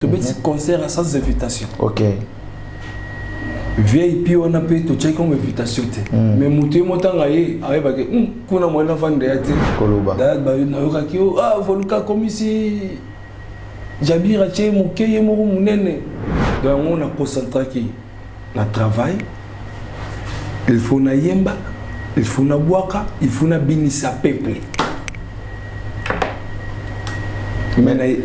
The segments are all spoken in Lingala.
Tobeti concert sans invitation. Ok. VIP wana mpe totiaki yango invitation te, mais moto ye motanga ye ayebaki kuna mwana vanda ya te. Koloba. Nayokaki yo, ah, Voluka akomisi Jabir atie moke, ye moko monene. Donc yango na concentraki na travail. Il faut nayemba, il faut nabwaka, il faut nabinisa peuple. Mais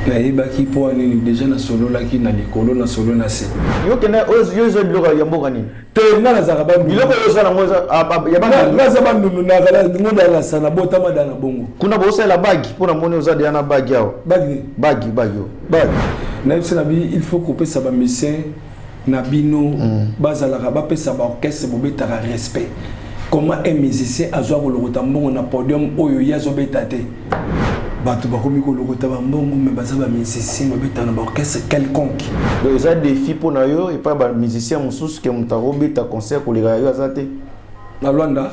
nayebaki mpo nini déjà nasololaki na likolo, nasolo na se. Yo kende, yo eza biloko ya mboka nini? Te, nga nazalaka. Biloko oyo oza nango eza ya Bandundu. Naza Bandundu, nazala ngo dalasa, nabotama da na bongo. Kuna bosalela bague, mpo namoni oza deya na bague awa. Bague? Bague, bague oyo. Bague nayebisa na bi, il faut kopesa bamusicien na bino bazalaka, bapesa baorchestre bobetaka respect. Comment un musicien azwa kolokota mbongo na podium oyo ye azobeta te? Bato bakomi kolokota bambongo, mais baza bamusicien babetaka na baorchestre quelconque. Donc eza défi mpo na yo epai bamusicien mosusu ke moto akobeta concert koleka ya yo aza te. Na Lwanda,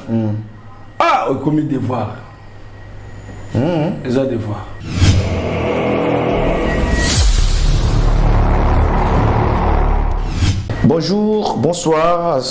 ah, ekomi devoir, eza devoir. Bonjour, bonsoir,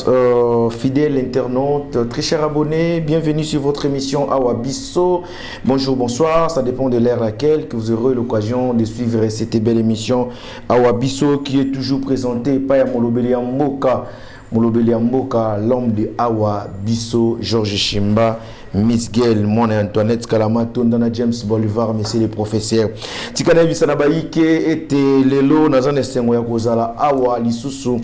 fidèles internautes, très chers abonnés, bienvenue sur votre émission Awa Bisso. Bonjour, bonsoir, ça dépend de l'heure à laquelle que vous aurez l'occasion de suivre cette belle émission Awa Bisso qui est toujours présentée par Molobeli Mboka, Molobeli Mboka, l'homme de Awa Bisso, Georges Chimba, Miss Gel, mwana Antoinette Kalama, Tondana James Bolivar, monsieur le professeur. Tikana bisana bayike ete lelo naza na esengo ya kozala awa lisusu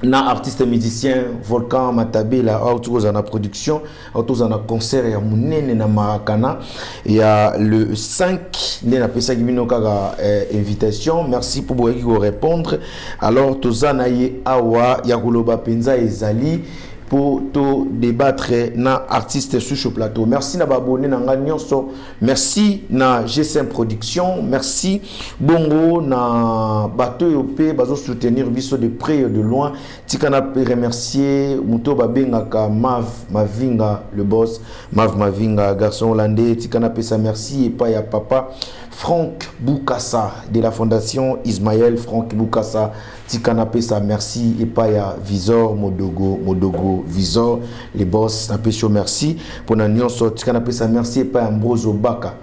na artiste musicien Volcan Matabela, auti kozala na production, auti kozala na concert ya monene na Marakana ya le 5 nde napesaki bino kaka invitation. Merci mpo boyaki korépondre. Alors toza na ye awa ya koloba mpenza ezali pour to débattre na artiste sur ce plateau. Merci na baabonné na nga nyonso. Merci na G5 Production. Merci bongo na bato oyo pe bazo soutenir biso de près et de loin. Tika na remercier moto babengaka Mav Mavinga, le boss Mav Mavinga, garçon hollandais. Tika na pesa merci epai ya papa Franck Boukassa de la fondation Ismaël Franck Boukassa. Tika na pesa merci epai ya Visor Modogo, Modogo Visor, le boss, napesi yo merci mpona nyonso. Tika napesa merci epai ya Ambroso Baka,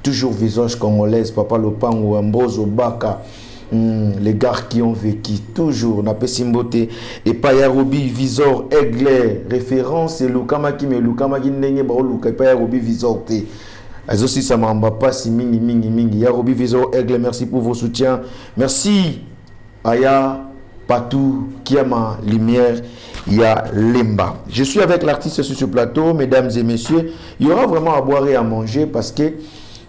toujours visage congolaise, papa Lopango Ambroso Baka. Les gars qui ont vécu toujours, napesi mbote epai ya Robi Visor Aigle, référence elukamaki, me elukamaki ndenge baoluka epai ya Robi Visor te, azosisa makambo pasi mingi mingi mingi. Ya Robi Visor Aigle, merci pour vos soutiens. Merci Aya Patou Kiama Lumière ya Lemba. Je suis avec l'artiste sur ce plateau, mesdames et messieurs. Il y aura vraiment à boire et à manger parce que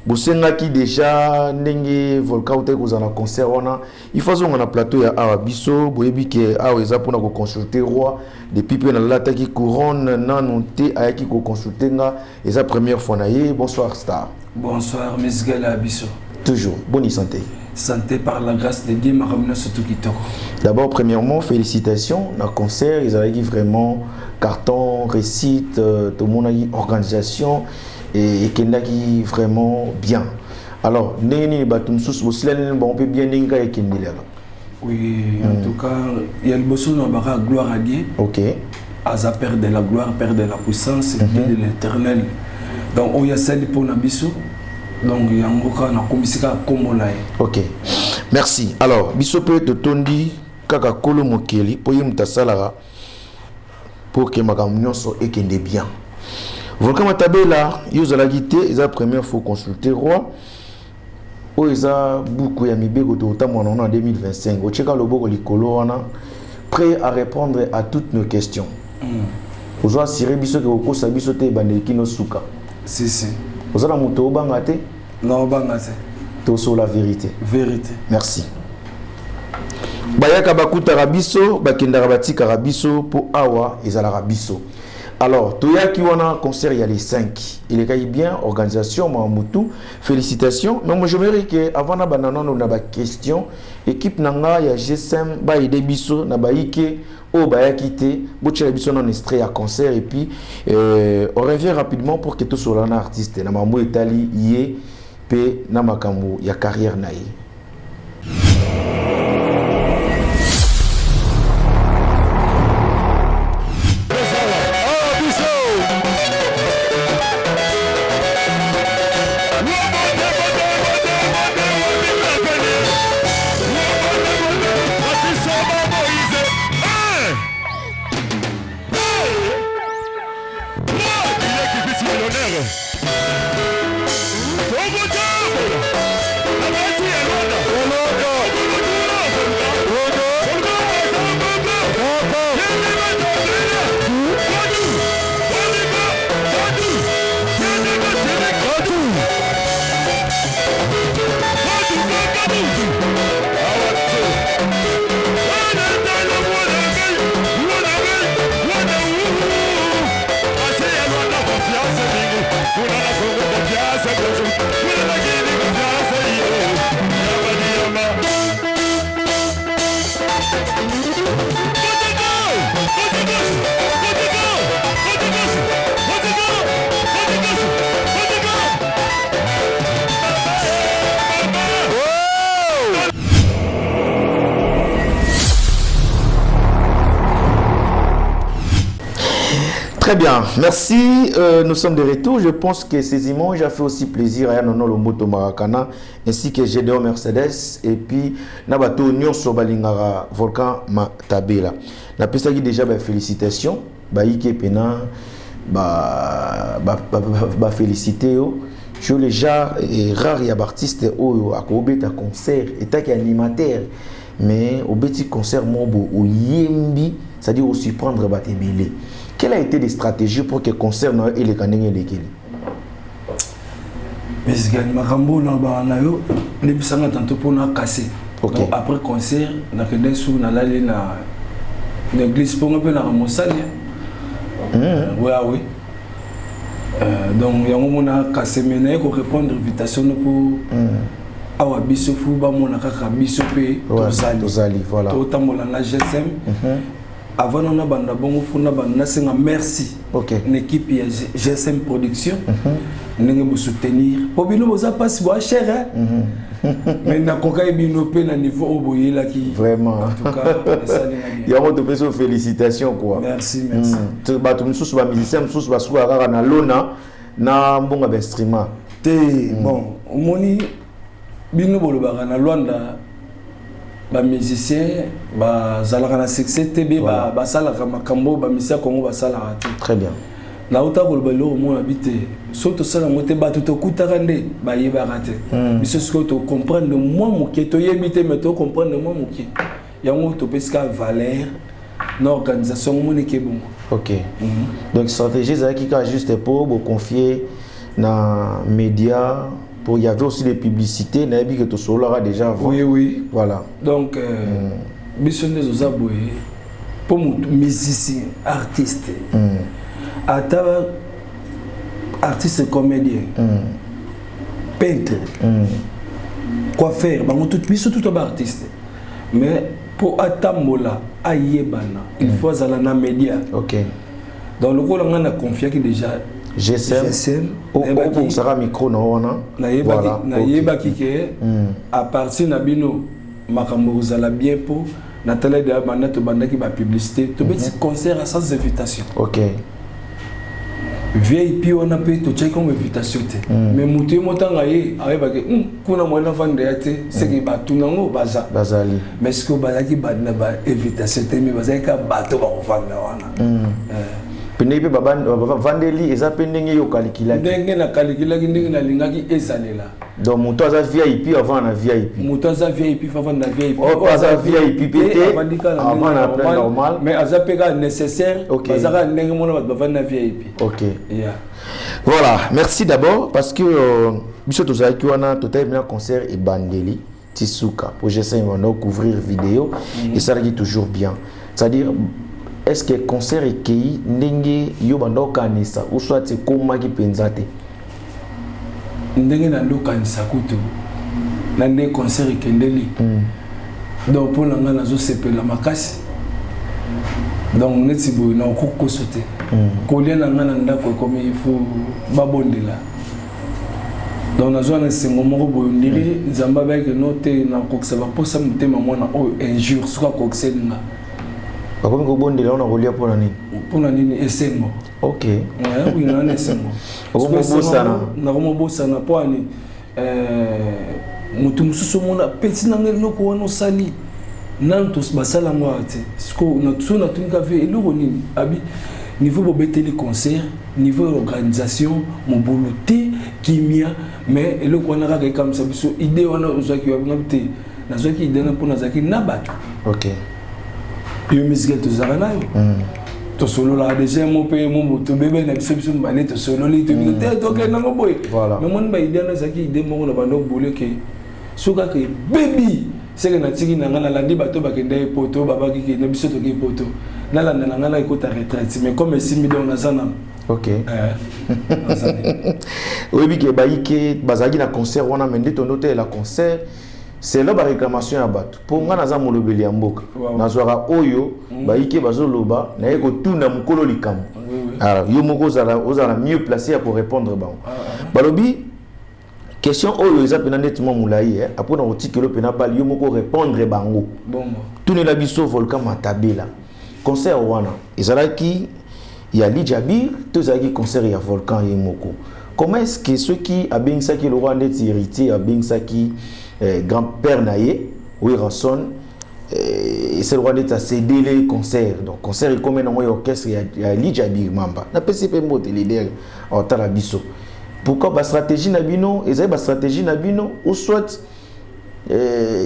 bosengaki déjà ndenge Volcan utaki kozala na concert wana, il faut azonga na plateau ya Awa Biso. Boyebi ke awa eza mpona koconsulte roi. Depuis mpe nalataki couronne nanu te, ayaki koconsulte nga, eza première fois na ye. Bonsoir, star. Bonsoir, Miss Gala Biso. Toujours bonne santé? Santé, par la grâce de Dieu, makambo nyonso tout kitoko. D'abord, premièrement, félicitations na concert, ezalaki vraiment carton, réussite, tomonaki organisation et ekendaki vraiment bien. Alors ndenge nini bato mosusu bosilani nini bango mpe bien, ndenge kaka ekendelaka? Oui, en tout cas, ya liboso na baka gloire à Dieu. Aza père de la gloire, père de la puissance, Dieu de l'éternel. Donc oyo asali mpona biso, donc yango kaka nakomisi kaka nkombo na ye. Ok, merci. Alors biso mpe totondi kaka kolo mokili mpo ye moto asalaka mpo ke makambo nyonso ekende bien. Volcan Matabela, yo ozalaki te, eza première fois consulter roi. Oyo eza buku ya mibeko tokotambola nango na 2025. Otieka loboko likolo wana, prêt à répondre à toutes nos questions. Ozo assurer biso ke kokosa biso te ebandeli kino suka? Si si. Oza na moto obanga te? Na obanga te. Tosola vérité. Vérité. Merci. Bayaka bakutaka biso, bakendaka batikaka biso, mpo awa ezalaka biso. Alors toyaki wana concert ya les 5, elekaki bien, organisation mamutu, félicitations. Mais moi, j'aimerais que avant na banda nano na baquestion, équipe na nga ya GSM baaider biso na bayike oyo bayaki te, botiela biso nano extrait ya concert et puis on revient rapidement pour que tosola na artiste na mambo etali ye. Pe na makambo ya carrière na ye. Très bien, merci. Nous sommes de retour. Je pense que ces images ont fait aussi plaisir à Nono Lomboto Marakana ainsi que Gédéon Mercedes et puis Nabato Nyonso Balingara Volcan Matabela. Napesaki déjà ba félicitations, ba Ike Pena, ba ba ba, ba, ba félicité yo. Je le genre et rare ya artiste oyo akobeta concert et tant qu'animateur mais au petit concert mobo au yembi, c'est-à-dire au surprendre batebele. Quelle a été les stratégies pour que concert na eleka ndenge elekeli? Misigani makambo na ba na yo nebisanga tantôt pour na casser. Okay. Donc après concert na kende su na lali na l'église pour mpe na mosali. Ouais oui. Donc yango mona casser mais na ko répondre invitation no pour awa biso fu ba mona kaka biso pe tozali. Tozali, voilà. To tambola na GSM. Avant na banda bongo funa banda nasenga merci. Okay. Na équipe ya GSM Production. Ndenge bo soutenir. Po bino boza passe bo cher hein. Mais na koka bino pe na niveau oyo boyelaki. Vraiment. En tout cas, esali na bien. Yango to peso félicitations quoi. Merci, merci. To bato misusu ba musicien misusu ba suka kaka na lona na mbonga ba instrument. Te bon, omoni bino bolobaka na Luanda ba musicien ba zalaka na succès te be ba basalaka makambo ba musicien Congo basalaka te. Très bien. Na uta koloba eloko mona bi te so tosala yango te bato tokutaka nde bayebaka te. Biso sikoyo to comprendre mwa moke, toyebi te mais to comprendre mwa moke. Yango topesika valeur na organisation moneke bongo. Ok. Donc stratégie ezalaki kaka juste pour bo confier na média. Pour, il y avait aussi des publicités, nayebi que tosololaka déjà avant. Oui, oui. Voilà. Donc, biso nde toza boye, pour motu musicien, artiste. Ata artiste comédien. Peintre. Coiffeur, bango tout, biso tout ba artiste. Mais pour atambola ayebana, il faut azala na média. Ok. Donc lokola nga na confiaki déjà GSM. GSM. Au sera micro non wana. Nayebaki, nayebaki ke à partir na bino makambo ozala bien po na tala de banda to bandaki ba publicité to beti concert à sans invitation. Ok. VIP wana pe to check comme invitation te. Mais mutu motanga ye ayebaki kuna mwana vanda ya te c'est que ba tunango baza. Bazali. Mais ce que bazaki ba na ba invitation te mais bazaki ka bato ba kovanda wana. Pene pe ba vandeli eza pe ndenge yo kalikilaki. Ndenge na kalikilaki ndenge na lingaki ezalela. Donc moto aza VIP avant na VIP. Moto aza VIP avant na VIP. Oh, aza VIP pe te, Avandi kaka na avant ndenge na plein normal. Mais aza pe kaka nécessaire. Ok. Baza kaka ndenge mona bato bavandi na VIP. Ok. Yeah. Voilà, merci d'abord parce que biso tozalaki wana totali bien concert ebandeli tisuka pour j'essaie de couvrir vidéo et ça qui toujours bien. C'est-à-dire est-ce que concert ekei ndenge yo banda okanisa ou soit ekomaki mpenza te? Ndenge na ndokanisa kutu na nde concert ekendeli. Donc mpo na ngai nazosepela makasi. Donc neti boye na okokoso te. Kolia na ngai na ndako ekomi il faut babondela. Donc nazwa na esengo moko boye, ondire Nzambe abayeke no te, nakokisa baposa motema mwana oyo injure soki akokiseli nga. Bakomi kobondela wana kolia mpona nini? Mpona nini? Esengo. Oyinga na esengo. Okomobosana. Nakomobosana mpo ani moto mosusu omona peti nanga eloko wana osali nanu basala yango awa te. Siko so natuni ka ve eloko nini, abi niveau bobeteli concert, niveau ya organisation, mobulu te, kimia. Mais eloko wana kaka ekamwisa biso, idée wana ozwaki wapi? Ngabi te, nazwaki idée wana mpo nazalaki na bato. Yo musical tozalaka nayo, tosololaka déjà mo mpe mo tobebani na biso, biso mibale tosololi, toyebi te tokende yango boye. Mais moni baidée wana ezalaki idée moko na bando boleke. So kaka ebebi seke natiki na ngai, nalandi bato bakende ye poto, babaki kende, biso toki poto, nalanda na ngai na ekota retraite. Mais comme esimbi, donc naza na Oyebi ke bayike bazalaki na concert wana, me nde tondo toyela concert selo baréclamation ya bato, mpo ngai naza molobeli ya mboka. Nazwaka oyo bayike bazoloba, naye kotuna mokolo likambo. Alors yo moko ozala mieux placé ya korépondre bango. Balobi question oyo eza mpena neti mwa molai apona kotikela mpena bali yo moko répondre bango. Tunela biso Volcan Matabela, concert wana ezalaki ya Lijabir to ezalaki concert ya Volcan ye moko? Comment est ce que soki abengisaki le roi neti héritier abengisaki grand père na ye Werrason, ese le roi neti acédele concert, donc concert ekomi nango ya orchestre ya Lijabir Mamba? Napesi mpe mbote leader otala biso. Pourquoi bastratégie na bino ezali bastratégie na bino, ou soit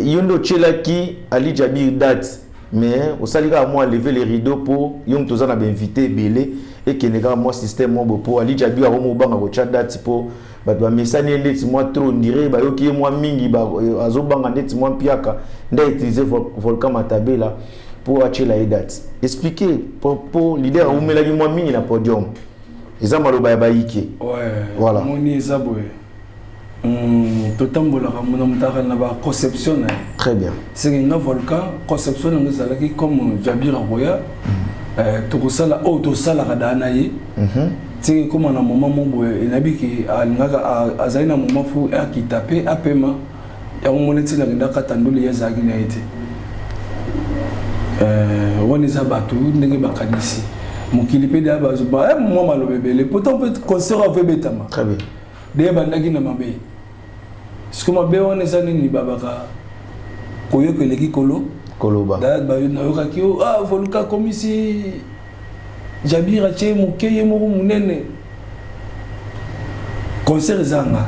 yo nde otielaki Ali Jabir date, mais osali kaka mwa lever les rideaux mpo yo moto oza na bainvité ebele, ekende kaka mwa système mwa boye, mpo Ali Jabir akomi obanga kotya date mpo bato bamesani ye ndeti mwa trop, ndire bayoki ye mwa mingi, azobanga ndeti mwa mpiaka nde autiliser Volcan Matabela mpo atiela ye date? Explique mpo leader awumelaki mwa mingi na podium, eza maloba ya bayike. Voilà. Moni eza boye, totambolaka na motaka na baconception na ye. Très bien. Seke nga Volcan, conception nango ezalaki comme Jabir akoya, tokosala oyo tosalaka daa na ye. Tike ekóma na moment mo boye, enayebi ke alingaka azali na moment fu akita mpe apema. Yango moni ntina akenda kata ndolo, ye azalaki na ye te. Wana eza bato ndenge bakanisi mokili mpe deya bazoba mwa maloba ebele. Pourtant mpe concert avo ebetama. Très bien. De ebandaki na mabe. Siko mabe wana eza nini? Babaka koyoka eleki kolo. Koloba. Nayokaki o ah, Volcan akomisi Jabir, atie moke, ye moko monene. Concert ezanga.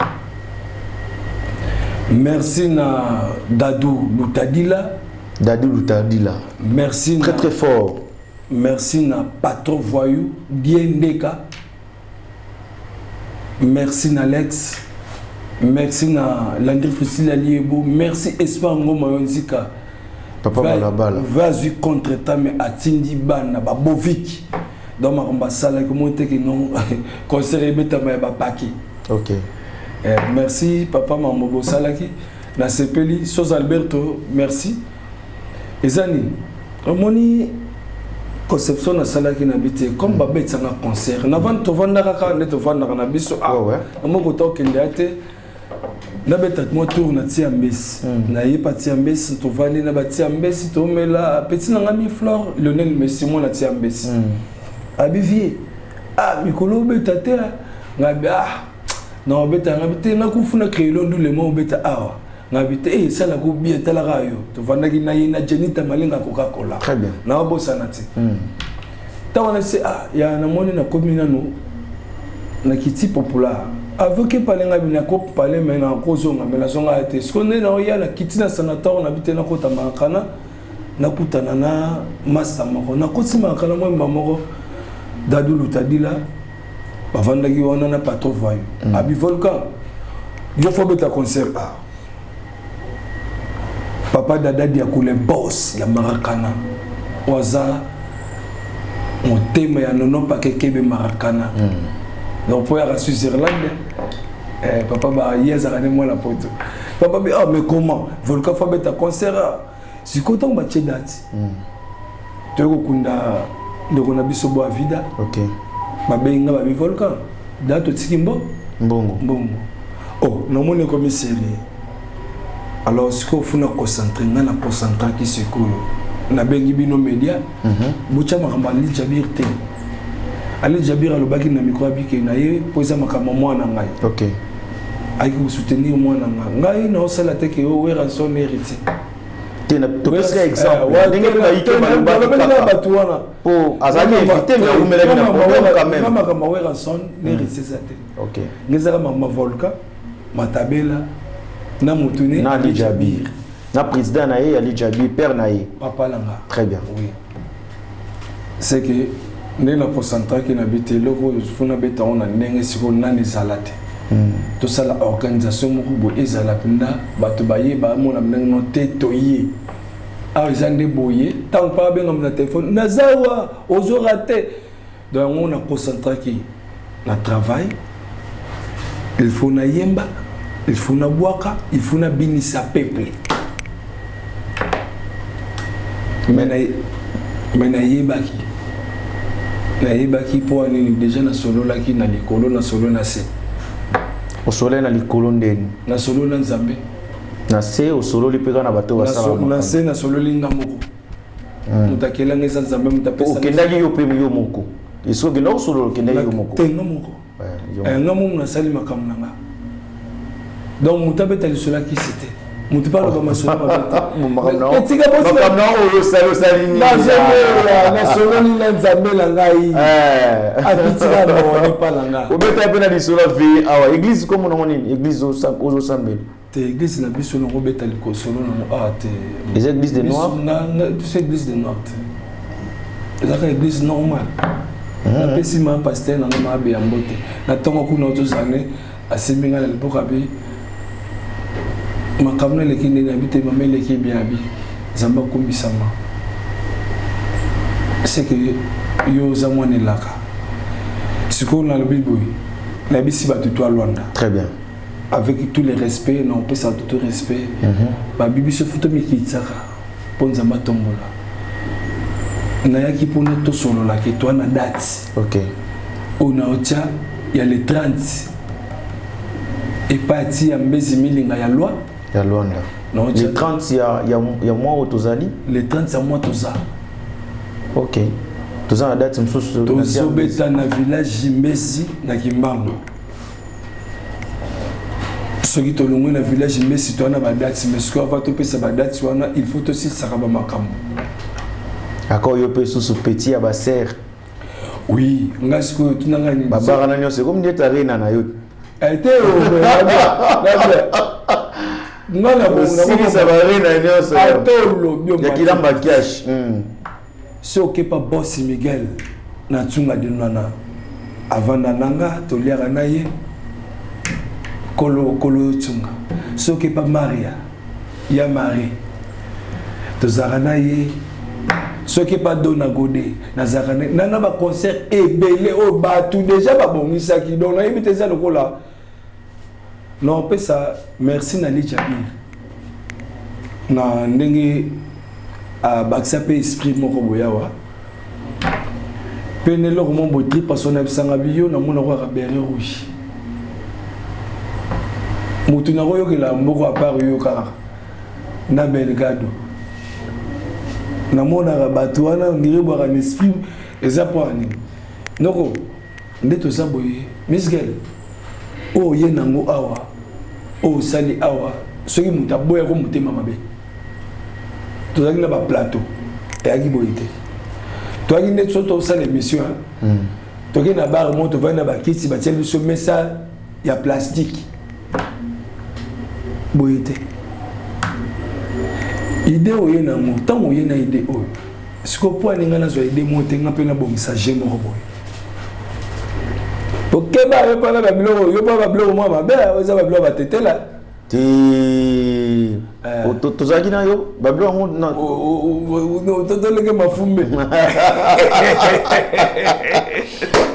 Merci na Dadou Lutadila. Dadou Lutadila. Merci. Très très fort. Merci na patron voyou Bien Ndeka. Merci na Alex, merci na Landry Fusila Liebo, merci Espoir Ngoma yo nzika. Papa Balabala. Va azwi contretemps, mais atindi bana baboviki. Donc makambo asalaki moi teke non, concert ebetama ya bapaki. Merci papa, mambo bosalaki, nasepeli. Sos Alberto, merci. Eza nini? Omoni conception nasalaki na bi te comme babetisanga concert navandi, tovandaka kaka nde tovandaka na biso. Namoko ta okende ya te, nabeta mwa tour na tia mbesi, nayepa tia mbesi, tovandi na batia mbesi, tomela petit na nga mi flore Lionel Messi mwana tia mbesi. Abi vie, ah, mikolo obeta te. Ngabi ah, na obeta. Ngabi te, nakufuna créelo ndule mo obeta awa. Ngabi te, esalaka bien, talaka yo. Tovandaki na ye na Jenita Malenga Coca-Cola. Très bien. Naobosana te ntango wana se ah ya namoni nakomi nanu nakiti populaire avoke pale. Ngabi nakopale me nakozonga, me nazonga te. Siko nde naoya, nakiti na sanator nabi te, nakota Makana, nakutana na masta moko, nakoti Makana, mwemba moko Dadu Lutadila bavandaki wana na patron voyou. Abi Volcan, yo fo beta concert. A papa Dada Diakule, boss ya Marakana, oyo aza motema ya Nono Pakekebe Marakana. Donc mpo yaka Switzerland, papa ba ye azalaka nde mwana poto. Papa bi ah, mais comment Volcan fo abeta concert? Ah, sikoyo ntango batie date, toyei kokunda ndeko na biso bo Avida. Babengi nga, babi Volcan, date otiki mbo mbongo. Mbongo. Oh, namoni ekomi sérieux. Alors sikoyo funa concentre ngai, na concentraki. Sikoyo nabengi bino média, botya makambo Ali Jabir te. Ali Jabir alobaki na micro, abike na ye mpo eza makambo mwana ngai. Ayaki kosoutenir mwana ngai. Ngai naosala te ke Werrason héritier. Te, topesika exemple ndenge mpe bayike balobaki kaka. Bato wana. Po azalaki invité, mais awumelaki na problème quand même. Makambo ya Werrason na héritier eza te. Ngai ezaka makambo ya Volcan Matabela na motune. Na Ali Jabir, na président na ye Ali Jabir, père na ye. Papa na nga. Très bien. Oui, c'est que ndenge na concentraki na bi te, eloko oyo funa beta ngo na ndenge sikoyo nani ezala te. Tosala organisation moko boye, ezala mpenza bato baye bamona ndenge no te. Toye awa, eza nde boye. Ntango mpa abengama na telefone, nazawa ozora te. Donc yango na concentraki na travail. Il faut nayemba, il faut nabwaka, il faut nabinisa peuple. Mais nayebaki mpo nini. Déjà nasololaki na likolo, nasolo na se. Osololi na likolo ndeni? Nasolo na Nzambe. Na se osololi mpe kaka na bato basala. Na se nasololi nga moko. Moto akelanga eza Nzambe, moto apesa. Okendaki yo mpe yo moko? Esoki okenda osolola, okendaki yo moko? Te, nga moko. Nga moko nasali makambo na nga. Donc moto abeta lisolo akisi te, moto mpe aloba masolo mabe te. Tika oyo osali, osali nini? Nazoboya, nasololi na Nzambe na ngai, apitika mawa epa na nga. Obeta mpe na lisolo ve awa. Église kombo nango nini, église ozosambela? Te, église na biso nango obeta likosolo nango awa te. Eza église de noir? Biso église de noir te, ezaka église normale. Napesi ma pasteur nanga maabe ya mbote na ntongo kuna ozozane, asimbi ngai na liboka bi makambo naleki ndenge nabi te. Mama, eleki bien. Abi Nzambe akumbisama, c'est que yo oza mwana elaka. Sikoyo nalobi boye, nayebisi bato to alwanda. Très bien. Avec tous les respects, na opesa bato tout respect, babi biso fu tomikitisaka mpo Nzambe atombola. Nayaki mpona tosololaki toa na date oyo naotya ya le 30 epai ati ya Mbezi Milinga ya loi. Ya Lwanda. Le 30 ya mois oyo tozali? Le 30 ya mois toza. Ok, toza na date mosusu? Tozobeta na village Mbezi na Kimbangu. Soki tolongwe na village Mbesi, toa na badate. Mais soki ava topesa badate wana, il faut tosilisaka bamakambo. Ako yo mpe susu petit ya basere. Oui, nga sikoyo tunanga nini? Babara na nyonso ekomi neti arena na yo. Te, nga na osilisa barena nyonso. Ata olobi. Ya kilamba kiash. So okepa boss Miguel na Ntunga Dinwana, avanda na nga, toliaka na ye kolo kolo Ntunga. Soki epa Maria ya Marie, tozalaka na ye. Soki epa Dona Gode, nazalaka nanga. Baconcert ebele oyo bato déjà babongisaki. Donc nayebi te, eza lokola na opesa merci na Lijabir na ndenge abakisa mpe esprit moko boye awa mpe na eloko mo boye. Tri paso nayebisanga bi yo namona kaka béret rouge, motu nakoyokela mboko à part yo kaka na Belgado. Namonaka bato wana ndire bwaka na esprit. Eza mpo ya nini? Noko nde toza boye. Misgel oyo oye nango awa, oyo osali awa, soki moto aboyako motema mabe. Tozalaki na baplateau, eyaki boye te. Toyaki nde so tosala émission, tokei na bar mo, tovandi na bakiti, batieli biso mesa ya plastique boye te. Idée oye nango, ntango oye na idée oyo sikoyo, mpo aninga nazwa idée moko te, nga mpe nabongisa je moko boye. Okeba yo mpana babiloko, yo mpa babiloko mwa mabe, eza babiloko batetela. Te, tozalaki na yo babiloko yango. Totoleke mafumbe.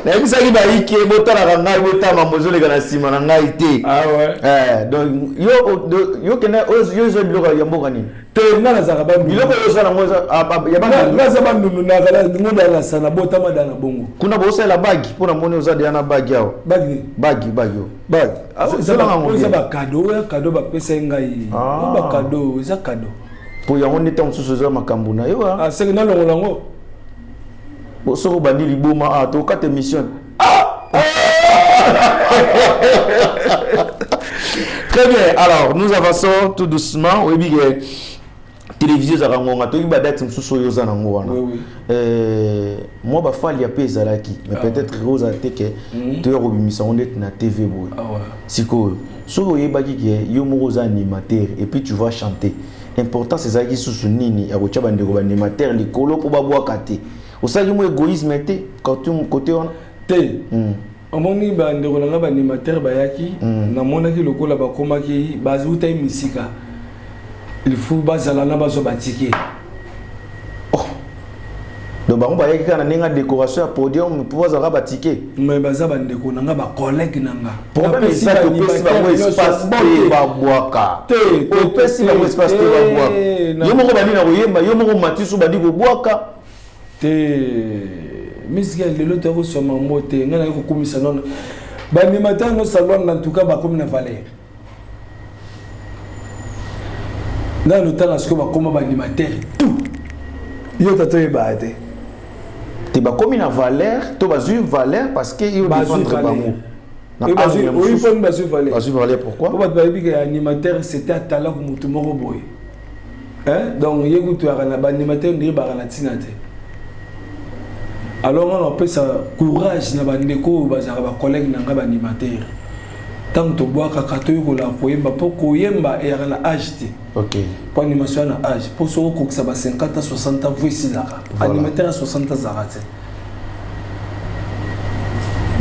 Nayebisaki bayike botalaka ngai, botala mambo ezoleka na nsima na ngai te. Donc yo kende, yo eza biloko ya mboka nini? Te, nga nazalaka. Biloko oyo oza nango ya aza bandundu ngodalasa na botama da na bongo. Kuna bosalela bagi mpo na moni oza deya na bagi awa. Bagi? Bagi, bagi oyo. Bagi. Eza bacadeau, oyo cadeau bapesai ngai, oyo bacadeau, eza cadeau. Mpo yango nde ntango mosusu eza makambo na yo. Seke nalongola yango. Soki obandi liboma, tokata émission. Très bien, alors nous avançons tout doucement. Oyebi ke télévision ezalaka ngonga, toyebi badate mosusu oyo oza nango wana. Mwa bafalia mpe ezalaki, mais peut-être ozala te ke toya kobimisa yango ndeti na TV boye. Sikoyo soki oyebaki ke yo moko oza animateur et puis tu vas chanter, importance ezalaki susu nini ya kotia bandeko baanimateur likolo mpo babwaka te? Osalaki mwa égoïsme te côté wana? Te, omoni, bandeko na nga baanimateur bayaki, namonaki lokola bakomaki, bazutaki misika, il faut bazala na bazwa batike. Oh. Donc bango bayaki kaka na ndenge ya décoration ya podium mpo bazalaka batike? Mais baza bandeko na nga, bacollègue na nga. Problème eza topesi bango espace te babwaka. Te. Opesi bango espace te babwaka. Yo moko bandi na koyemba, yo moko matisu bandi kobwaka. Te, misika lelo toyakosoma mbo te. Ngai naye kokumisa nono baanimateur nyonso alwanda. En tout cas bakomi na valeur nano. Tala sikoyo, bakóma baanimateur tout, yo tata oyebaka te. Te, bakomi na valeur to bazwi valeur parce que yo défendre bango. Oyi mponi bazwi valeur? Bazwi valeur pourquoi? Po bato bayebi ke animateur, c'était atalaku motu moko boye. Donc ye kutu yaka na baanimateur ndenge baka na ntina te. Alors nga napesa courage na bandeko oyo bazalaka bacollègue na nga baanimateur. Ntango tobwakaka, toyekola koyemba, mpo koyemba eyaka na age te. Mpo animation ya na age, mpo soki okokisa ba 50 ans, 60 ans, voix esilaka. Animateur ya 60 azalaka te.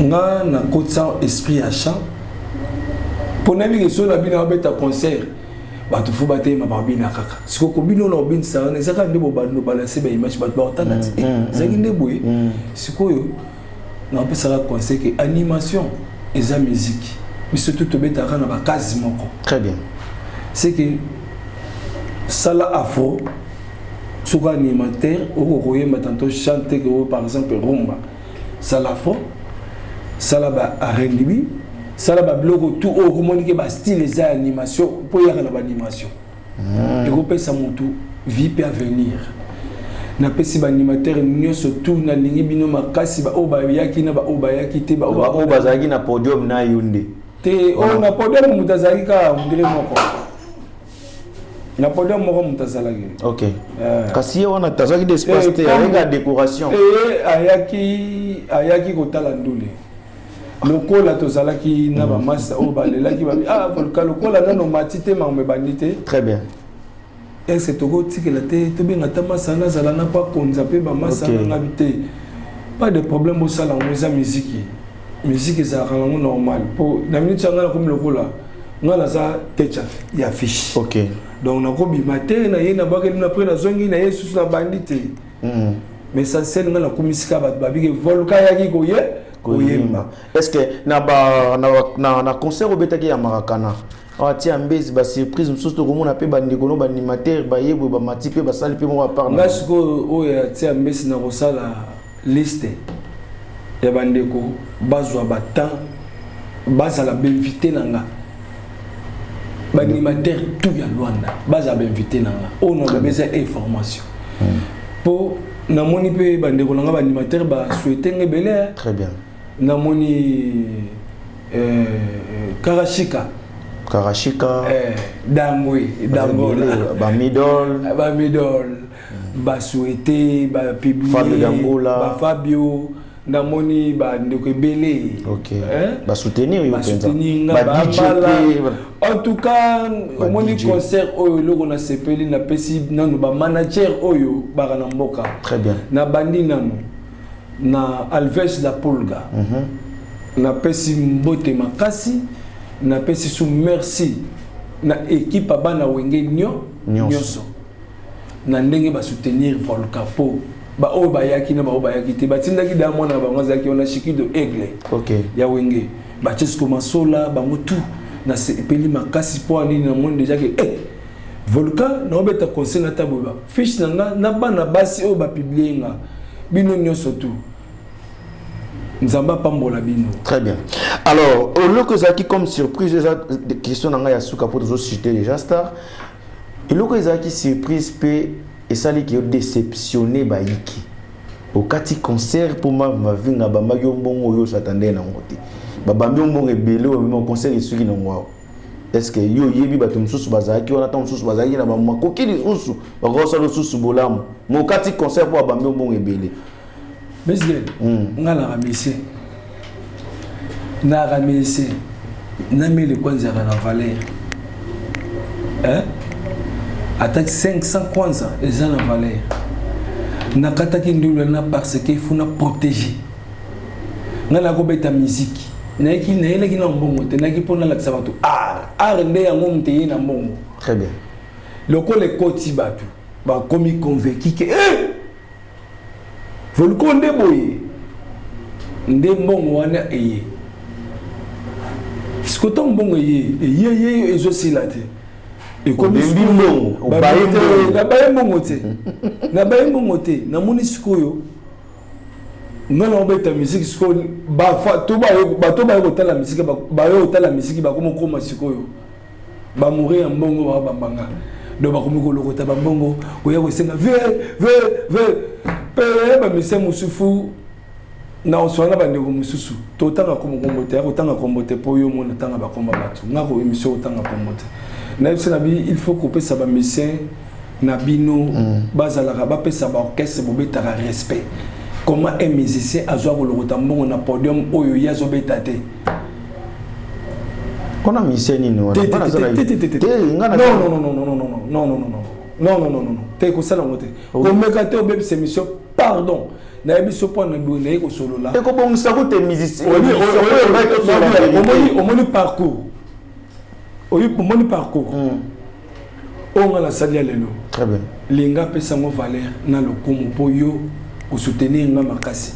Nga nakotisa esprit ya chant mpo nayebi ke soki na bino abeta concert, bato fu bateyema, babina kaka. Sikoyo kobina oyo na kobinisa wana eza kaka nde bobando balanse baimage, bato baotala ti ezalaki nde boye. Sikoyo napesaka conseil ke animation eza musique, biso tu tobetaka na bakasi moko. Très bien. C'est que sala afro, soki animateur okoki koyemba tantôt chante ke oyo, par exemple rumba, sala afro, sala ba R&B, sala babiloko tout oyo okomoni ke bastyle eza ya animation, mpo eyaka na baanimation, ekopesa motu vie mpe avenir. Napesi baanimateur nyonso tout, nalingi bino makasi, baoyo bayaki na baoyo bayaki te. Baoyo bazalaki na podium na yo nde? Te, oyo na podium moto azalaki kaka ondire moko na podium moko moto azalaki. Ok, kasi ye wana azwaki de espace te, ayaki ya décoration. Ayaki kotala ndule. Lokola tozalaki na bamasa oyo balelaki, babi: "Ah, Volka, lokola nano mati te, makambo ebandi te." Très bien. Ese tokotikela te, tobenga ata masa wana azala na mpo akonza mpe bamasa nanga te. Pas de problème, bosala yango, eza miziki. Musique ezalaka nango normal, mpo na minute ya ngai nakomi lokola ngai naza tête ya affiche. Donc nakobima te na ye, nabwakeli na pre, nazongi na ye susu na bandi te. Mais essentiel, ngai nakomisika bato babike Volka ayaki koye koyemba. Est ce que na, ba, na, na, na concert obetaki ya Marakana atia mbezi, basurprise mosusu tokomona mpe bandeko no baanimateur bayebwe, bamati mpe basali mpe moko apart? Nga sikoyo oyo atia mbesi, na kosala liste ya bandeko bazwa batemps, bazala bainvité na nga. Baanimateur tout ya Lwanda bazala bainvité na nga. Oyo nalobi eza information, mpo namoni mpe bandeko na nga baanimateur basouhaite nga ebele. Très bien. Namoni Karashika. Karashika. Dangwe Dangola. Bamidol. Bamidol basouhaite, bapublie. Fabio Dangola. Bafabio, namoni bandeko ebele. Basoutenir yo. Basoutenir nga, bambala. En tout cas, omoni concert oyo, eloko nasepeli, napesi nanu bamanager oyo baka na mboka. Très bien. Nabandi nanu na Alves la Pulga. Napesi mbote makasi, napesi su merci na équipe ya bana Wenge nyonso na ndenge basoutenir Volka, po baoyo bayaki na baoyo bayaki te, batindaki da mwana na bango azalaki wana, Shikido Aigle ya Wenge, Bachesco Masola, bango tout nasepeli makasi. Mpo anini? Namoni déjà ke Volka naobeta conseil na taboye, bafiche na nga na bana basi oyo bapublie nga, bino nyonso tout. Nzambe apambola bino. Très bien. Alors, eloko ezalaki comme surprise, eza question na ngai ya suka mpo tozociter déjà star. Eloko ezalaki surprise mpe esaliki yo déceptionné, bayiki okati concert mpo Mavinga bambaki yo mbongo oyo osatande nango te, babambi yo mbongo ebele oyo bima concert esuki nango awa. Est ce que yo oyebi bato mosusu bazalaki wana, ntango mosusu bazalaki na bamakoki lisusu, bakosala lisusu bolamu mo okati concert mpo babambi yo mbongo ebele? Mesgel, nga naka musicien, naka musicien nameli kwanzaka na valeur, hein? Ata 500 kwanza eza na valeur. Nakataki ndulu na parce que faut na protéger. Nga nakobeta musique, nayeki, nayelaki na mbongo te, nayaki mpo nalakisa bato art. Art nde yango moto eye na mbongo. Très bien. Lokola ekoti, bato bakomi convaincu ke eh! Volcan nde boye nde mbongo wana eye. Siko ntango mbongo eye, eye ye ezosila te. Ekomi mbongo. Nabaye mbongo te, nabaye mbongo te. Namoni sikoyo nga na obeta musique, sikoyo bato baye kotala musique, baye kotala musique, bakomi okóma sikoyo bamoure ya mbongo, baa bambanga. Donc bakomi kolokota bambongo, koya kosenga ve ve ve mpe bamusicien mosusu na oswana na bandeko mosusu. Totanga kombo te, ya kotanga kombo te, mpo yo mona otanga bakomba bato. Nga ko émission kotanga kombo te. Nayebi na bi il faut kopesa bamusicien na bino bazalaka, bapesa baorchestre bobetaka respect. Comment un musicien azwa kolokota mbongo na podium oyo ye azobeta te? Mpona musicien nini wana? Non, non, non, non, non, non, non, non, non, non, non, non, non, te, kosala yango te, komeka te, obebisa émission, pardon. Nayebi so mpo na boye naye kosolola. Ekobongisa ko te musicien. Omoni parcours, omoni parcours oyo nga nasali ya lelo. Très bien. Linga apesa yango valeur na lokumu mpo yo osoutenir nga makasi.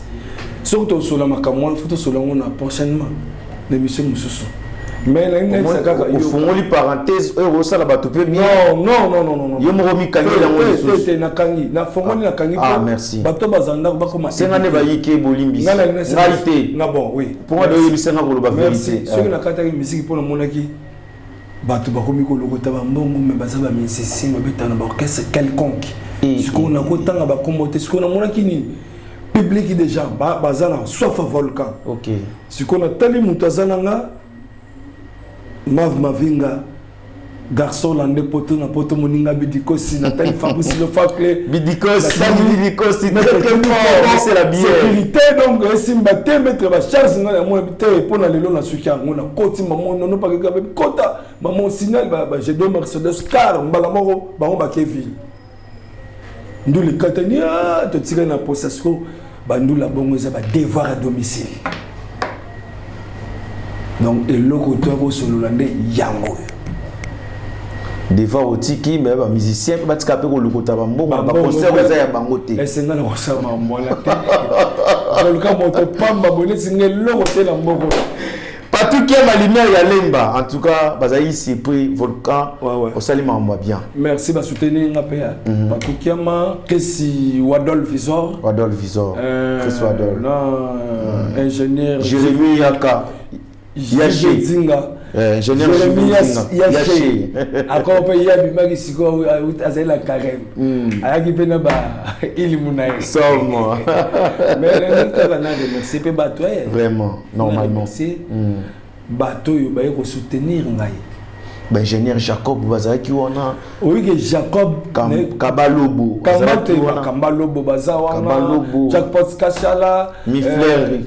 Soki tosola makambo wana, faut tosola yango na prochainement na émission mosusu, mais nalingi nayebisa kaka. Ofungoli parenthèse oyo osala bato mpe bien. Non, non, non, non. Yo moko mikangi yango lisusu. Te, nakangi, nafongoli, nakangi. Ah, merci. Bato baza ndako bakoma. Senga nde bayiki bolimbisi. Ngai te. Nga bon, oui. Mpo nga oyebisa nga koloba vérité. Soki nakataki musique mpo namonaki bato bakomi kolokota bambongo, me baza bamusicien, babetaka na baorchestre quelconque. Sikoyo nakotanga bakombo te. Sikoyo namonaki nini? Public déjà baza na soif ya Volcan. Sikoyo natali moto aza na nga Mav Mavinga, garçon lande poto na poto, moninga Bidikosi, natali Fabrice Lofacle. Bidikosi, Bidikosi, très très fort, c'est la bière. Sécurité, donc esimba te, maître bacharge ngai yango te. Mpo na lelo nasuki yango, nakoti mamo nono pakeka kota mamo signal bajedo Mercedes car mbala moko bango bake ville. Ndula ekatani, totikali na posa. Siko bandula bongo eza badevoir à domicile. Donc eloko toya kosolola nde yango oyo. Devoir otiki, me bamusicien mpe batika mpe kolokota bambongo na baconcert eza ya bango te. Esenga na kosala makambo wana te. Koluka moto pamba boye neti nga eloko te na mboko. Patuki ya lumière ya Lemba, en tout cas bazali surpris. Volcan, osali makambo ya bien. Merci, basoutenir nga mpe Patukiama Kesi Wadol Visor. Wadol Visor, Chris Wadol. Na ingénieur Jérémy Yaka. Yache Zinga. Ingénieur Yache akoko mpe ye abimaki sikoyo, azali na carême, ayaki mpe na ba ilimu na ye. Sauve-moi. Mais kaka na remercier mpe bato. Vraiment, normalement. Remercier bato oyo baye kosoutenir ngai. Baingénieur Jacob bazalaki wana. Oyike Jacob. Kabalobo. Kambalobo baza wana, Jackpot Kashala. Mifler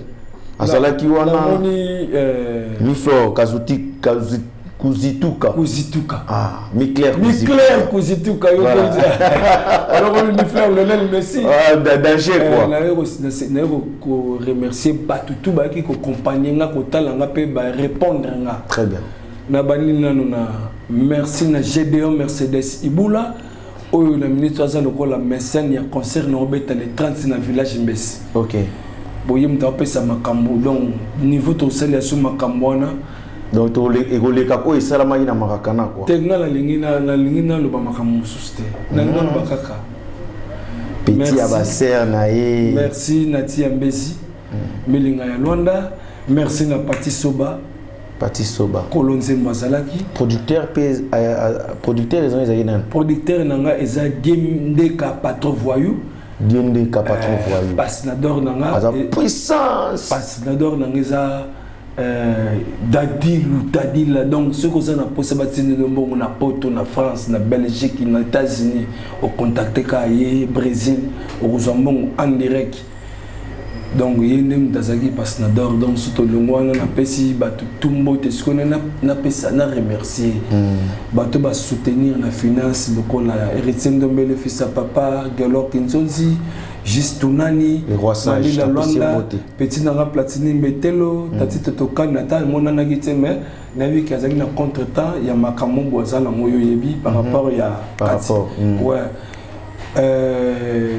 azalaki wana. Namoni. Miflor Kazuti Kuzituka. Kuzituka. Ah, Micler. Micler Kuzituka, yo alors Mifler Lionel Messi. Ah, danger quoi. Naye ko remercier bato tu bayaki koaccompagner nga, kotala nga mpe barépondre nga. Très bien. Na bandi nano na merci na Gédéon Mercedes Ibula oyo na minute aza lokola mécène ya concert na obeta le 30 na village Mbesi. Boye moto apesa makambo, donc niveau tosali ya so makambo wana. Donc ekoleka oyo esalamaki na Marakana quoi. Te, nga nalingi naloba makambo mosusu te, nalingi naloba kaka petit ya basere na ye. Merci Nati ya Mbesi. Melinga ya Luanda. Merci na Pati Soba. Pati Soba. Kolo Nzembo azalaki. Producteur mpe, producteur ezali nani? Producteur na nga eza Diendeka, patron voyou. Diendeka, patron voyou. Passinador na nga aza puissance. Passinador na nga eza Dadilu Dadila. Donc soki oza na mposa batindeli mbongo na Poto, na France, na Belgique, na États-Unis, ocontacte kaka ye, Brésil, okozwa mbongo en direct. Donc ye nde moto azalaki passinador. Donc so tolongo wana, napesi bato tu mbote. Sikoyo napesa na remercier bato basoutenir na finance, lokola Héritier Ndombele, fils ya papa Gelor Kinzonzi, Juste Tunani, Malila Lwanda, petit nanga Platini Mbetelo, tati Totokani. Ata emonanaki te, mais nayebiki azalaki na contretemps ya makambo bo aza nango oyo oyebi par rapport ya kati. Ouais,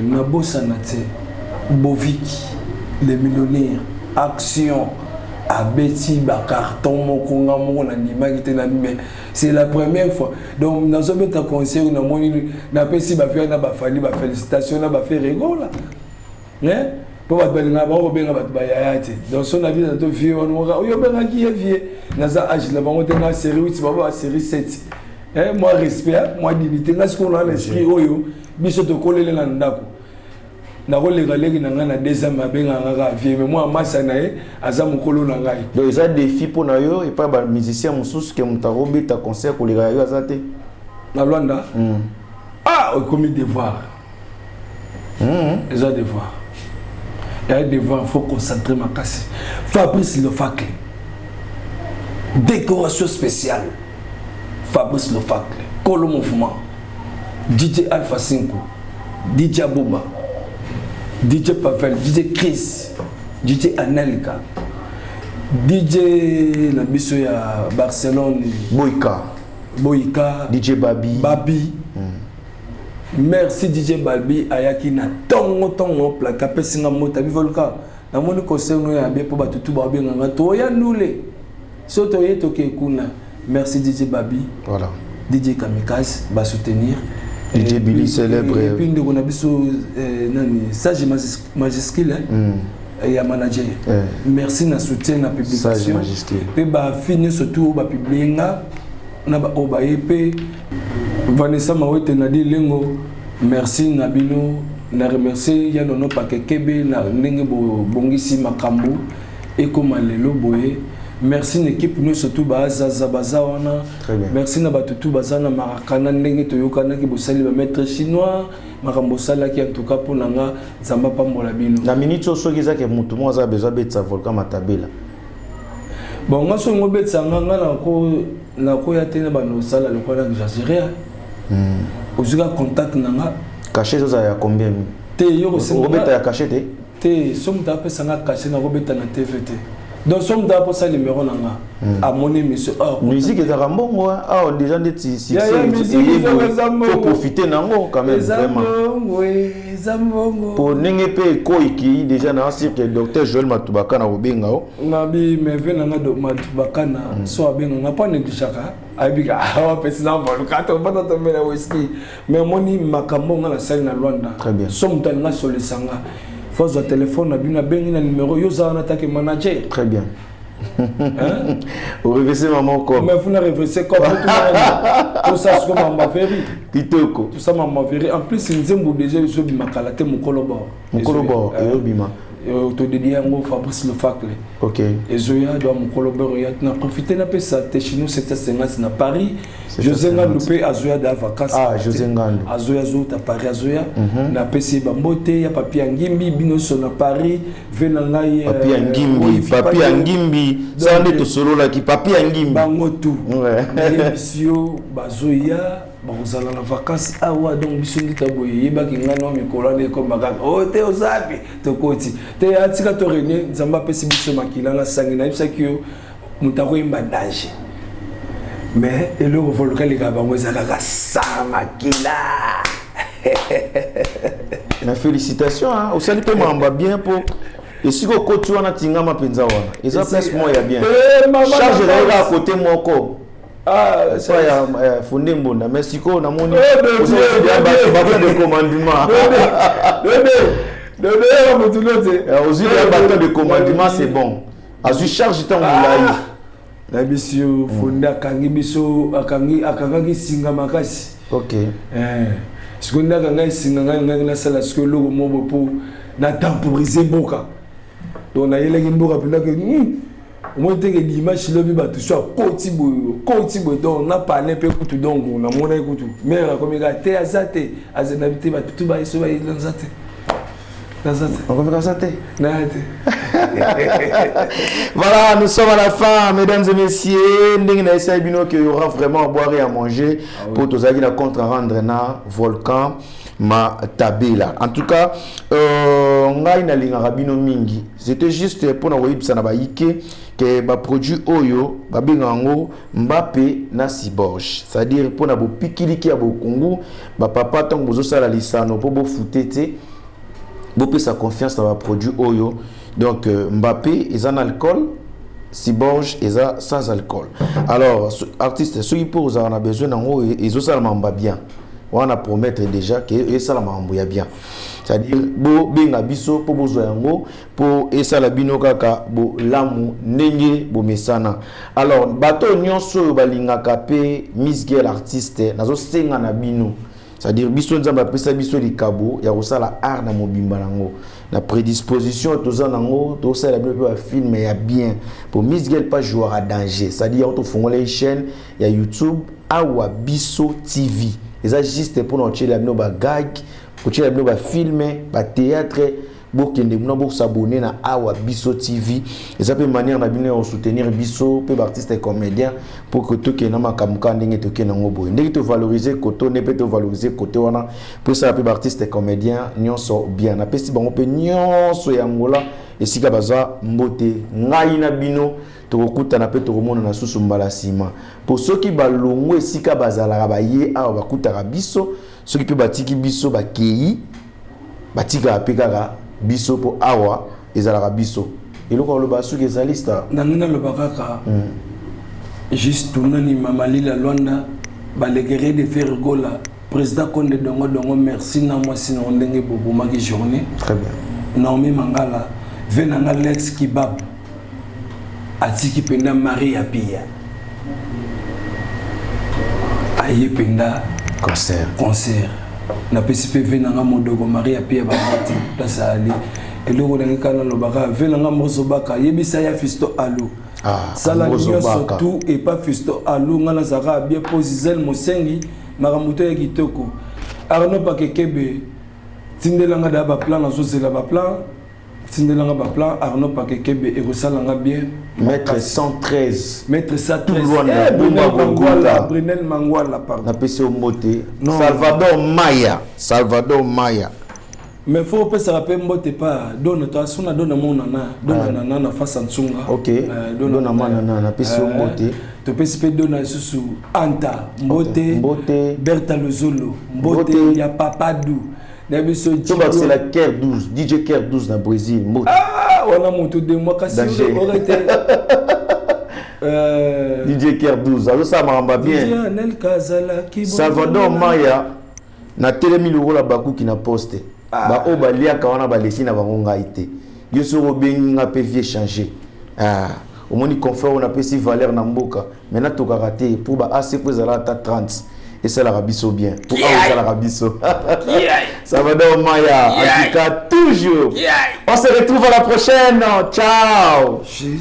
nabosana te Boviki le millionnaire, action abeti bacarton moko, nga moko nandimaki te na, mais c'est la première fois. Donc nazobeta concert, namoni napesi bafere na bafali bafélicitation na bafere egola, mpo bato balingaka bango kobenga bato bayaya te. Donc so na bino to vie wana moka oyo obengaki ye vie, naza age na bango te. Nga série 8, bango ba série 7. Moi respect, moi dignité. Nga sikoyo na esprit oyo biso tokolele na ndako, nakoleka leki na ngai na deuxième, abengaka kaka vie, mais mwa masa na ye aza mokolo na ngai. Donc eza défi mpo na yo epai bamusicien mosusu ke moto akobeta concert koleka yo aza te? Na Lwanda, ah, ekomi devoir. Eza devoir, eya devoir, faut concentrer makasi. Fabrice Lofacle, décoration spéciale, Fabrice Lofacle, Kolo Mouvement, DJ Alpha 5, DJ Aboba, DJ Pavel, DJ Chris, DJ Anelka, DJ na biso ya Barcelone. Boyka. Boyka. DJ Babi. Babi. Merci DJ Babi, ayaki na ntongo ntongo plaka, apesi nga mota bivoluka. Namoni concert no ya bien, mpo bato tu babenganga toya ndule, so toye toke kuna. Merci DJ Babi. Voilà. DJ Kamikaze basoutenir. DJ Billy célèbre. Et puis ndeko na biso nani, Sage Majuscule, ya manager. Merci na soutien na publication. Mpe bafille nyonso tu oyo bapublie nga na baoyo baye mpe Vanessa Mawete, Nadi Lengo, merci na bino. Na remercier ya Nono Pakekebe na ndenge bobongisi makambo ekóma lelo boye. Merci na équipe nyonso tu baazaza baza wana. Merci na bato tu baza na Marakana, ndenge toyokanaki, bosali bamaître chinois makambo osalaki. En tout cas mpo na nga, Nzambe apambola bino. Na minute oyo, soki ezaki motu moko aza besoin abetisa Volcan Matabela? Bon, nga soki ngobetisa nga, nga nakoya te na bando osala lokola na exagéré. Ozwika contact na nga. Cachet ezozala ya combien? Te, yo. Obeta ya cachet te? Te, so moto apesa nga cachet, nakobeta na TV te. Donc so moto aposa numéro na nga, amoni émission. Musique ezalaka mbongo awa déjà, ndeti succès, faut profiter nango quand même. Eza mbongo, eza mbongo. Po ndenge mpe ekoiki déjà na sûr que docteur Joël Matubaka na kobenga o. Nabi meve na nga Matubaka na so abenga nga mpo anégligeaka, ayebika awa apesi na voluka tobata tomela whisky. Mais omoni makambo nga nasali na Lwanda, so moto alinga asolisa nga, faut azwa telefone na bino, abengi na numéro yo oza wana take manager. Très bien. Orevese mama comme. Mais funa revese comme tosa siko mama veri. Kitoko. Tosa mama veri. En plus nzembo déjà ezobima kala te, mokolo bor. Mokolo bor eyobima. Todedi yango Fabrice Lefacle. Ezoya doa mokolo bor ya. Na profite napesa Techino 750 na Paris, José Ngandu mpe azoya da vacance. Ah, José Ngandu. Azoya, azouta Paris, azoya. Napesi ye bambote ya papi ya Ngimbi, bino nyonso na Paris, ve na ngai. Papi ya Ngimbi, papi ya Ngimbi, sala nde tosololaki, papi ya Ngimbi. Bango tu nayebisi yo bazoya, bakozala na vacance awa. Donc biso nde boye eyebaki ngai na mikolo wana ekoma kaka o te, ozapi tokoti te, atika to rene. Nzambe apesi biso makila na sangi. Nayebisaki yo moto akoyemba danger, mais eloko voluka eleka bango eza kaka sa makila. Na félicitation, osali mpe makambo bien, mpo esika okoti wana tingama mpenza, wana eza place moko ya bien. Charge ezali kaka kote moko pa ya Fonde Mbonda, mais sikoyo namoni bato de commandement. Dodoyaka motu no te. Ozwi ya bâton de commandement, c'est bon, azwi charge ntango molai. Nayebisi yo, Fonde akangi biso, akangi, akangaki singa makasi. Sikoyo nde akanga esinga, ngai ngai nasala sikoyo eloko moko mpo na temporiser mboka. Donc nayelaki mboka mpenza ke omoni teke dimanche lobi bato so akoti boye, okoti boye. Donc na parle mpe kutu, donc namonaki kutu mare akomi kaka te, aza te, aza nabi te, bato tu bayeso naza te, naza te. Okomi kaka te. Naya te. Voilà, nous sommes à la fin, mesdames et messieurs. Ndenge na essayé bino qu'il y aura vraiment à boire et à manger pour tozalaki na compte à rendre na Volcan Matabela. En tout cas, ngai nalingaka bino mingi. C'était juste pour na koyebisa na bayike ke ba produit oyo babenga yango Mbappe na Cyborg. C'est-à-dire mpona bopikiliki ya bokungu, bapapa, ntango bozosala lisano mpo bofute te, bopesa confiance na baproduit oyo. Donc Mbappé eza na alcool, Cyborg eza sans alcool. Alors artiste, soki mpo ozala na besoin nango, ezosala makambo ya bien wana, promettre déjà ke esala makambo ya bien, c'est-à-dire bobenga biso mpo bozwa yango, mpo esala bino kaka bolamu ndenge bomesana. Alors bato nyonso oyo balingaka mpe Miss Girl artiste, nazosenga na bino, c'est-à-dire biso Nzambe apesa biso likabo ya kosala art na mobimba nango na prédisposition toza nango, tosala bino mpe bafilm ya bien po Miss Girl pas joueur à danger. C'est-à-dire yango tofongola ye chaîne ya YouTube Awa Biso TV, eza juste mpona kotiela bino bagag, kotiela bino bafilm, bathéâtre. Bokende kuna, bosabone na Awa Biso TV. Eza mpe manière na bino ya kosoutenir biso mpe baartiste et comédien pour que tokende na makambo kaka ndenge tokende yango boye, ndenge tovaloriser koto nde mpe tovaloriser kote wana mpo esala mpe baartiste et comédien nyonso bien. Napesi bango mpe nyonso ya Ngola esika baza mbote. Ngai na bino tokokutana mpe tokomonana susu mbala nsima, mpo soki balongo esika bazalaka baye awa bakutaka biso, soki mpe batiki biso bakei, batikaka mpe kaka biso, mpo awa ezalaka biso. Eloko aloba soki ezali star. Na ngai naloba kaka juste tournani Mama Lila Lwanda, balegere de Ferre Gola, président Konde Dongo Dongo, merci na mwasi nango ndenge bobomaki journée. Très bien. Naomi Mangala ve na nga, Lex Kibab atiki mpenza Marie ya Pia, aye mpenza concert. Concert. Napesi mpe ve na nga Modoko Marie ya Pia bamati place ali. Eloko nangi kaka nalobaka, ve na nga Mozobaka, yebisa ya Fisto Alo. Ah, sala Ambozo nyonso Baka. tu epa Fisto Alo. Nga nazalaka bien mpo Zizel Mosengi makambo to ya kitoko. Arno Pakekebe, tindelanga da baplan, nazozela baplan, tindelanga baplan. Arno Pakekebe, ekosalanga bien. Maître 113. Maître 113. Tout Rwanda, Eh, Brunel Bumba Mangwala. Boguta. Brunel Mangwala, pardon. Napesi yo mbote. Non. Salvador Maya, Salvador Maya. Mais faut opesaka mpe mbote pa Dona, to asuna Dona monana, Dona nana na face Ntsunga. Ok. Dona Manana, napesi yo mbote. Topesi mpe Dona lisusu Anta mbote. Mbote. Berta Lozolo mbote. Mbote. Ya Papadu na biso. Tobakisela Ker 12, DJ Ker 12 na Brésil, mbote. Ah, wana moto de moi kasi. Danger. Ore te. DJ Ker 12 azosala makambo ya bien. DJ Anelka azalaki Salvador Maya, natelemi lokola bakuki na poste. Baoyo baliaka wana baleki na bango ngai te. Yo soki obengi nga mpe vie change. Ah, omoni confort oyo napesi valeur na mboka. Maintenant tokaka te pour ba ac po ezala ata 30, esalaka biso bien po awa esalaka biso. Salvador Maya, en tout cas toujours. On se retrouve à la prochaine, ciao. J'ai-